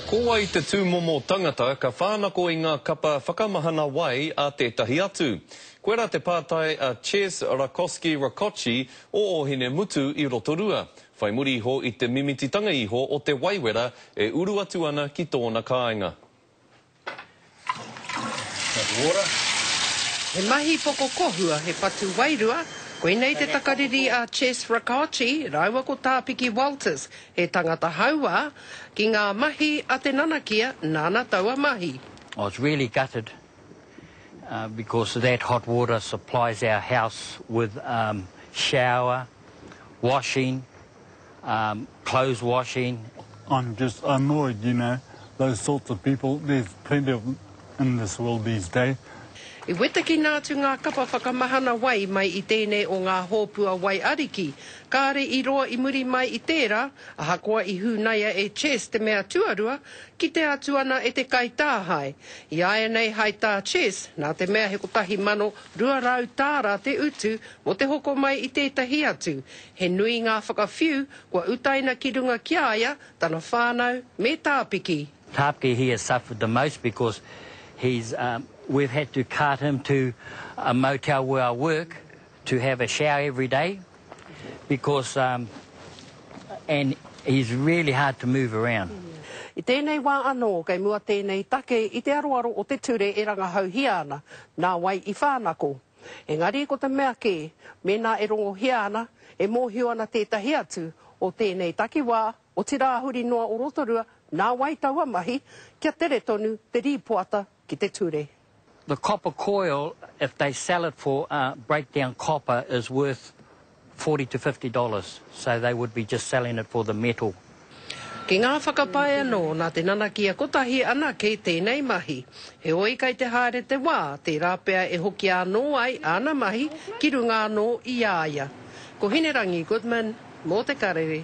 Ko wai te tūmomo tangata ka whānako i ngā kapa whakamahana wai a tētahi atu? Koirā te pātai a Ches Rakoski-Rakoczy o Ōhinemutu i Rotorua, whai muri iho i te mimititanga iho o te waiwera e uru atu ana ki tōna kāinga. He mahi pokokohua, he patu wairua, koinei te takariri a Ches Rakoczy rāua ko Tāpiki Walters, he tangata hauā, ki ngā mahi a te nanakia nāna taua mahi. I was really gutted because that hot water supplies our house with shower, washing, clothes washing. I'm just annoyed, you know, those sorts of people, there's plenty of them in this world these days. I wetekina atu ngā kapa whakamahana wai mai i tēnei o ngā hōpua wai ariki. Kāre i roa i muri mai i tērā, ahakoa i hūnaia e Chess te mea tuarua, kitea atu ana e te kaitāhae. I āianei hai tā Chess, nā te mea he 1,200 tāra te utu mō te hoko mai i tētahi atu, He nui ngā whakawhiu kua utaina ki runga ki a ia, tana whānau, me Tāpiki. Tāpiki he has suffered the most because he's we've had to cart him to a motel where I work to have a shower every day because and he's really hard to move around. I tēnei wā anō, kei mua tēnei take i te aroaro o te ture e rangahauhia ana, nā wai i whānako. Engari ko te mea kē, mēnā e rongohia ana, e mōhio ana tētahi atu o tēnei takiwā, otirā huri noa o Rotorua, nā wai taua mahi, kia tere tonu te rīpoata ki te ture. The copper coil, if they sell it for breakdown copper, is worth 40 to 50 dollars, so they would be just selling it for the metal. Ki ngā whakapae anō, nā te nanakia kotahi anake tēnei mahi. Heoi kei te haere te wā, tērā pea e hokia anō ai āna mahi ki runga anō i a ia. Ko Hinerangi Goodman, mō Te Karere.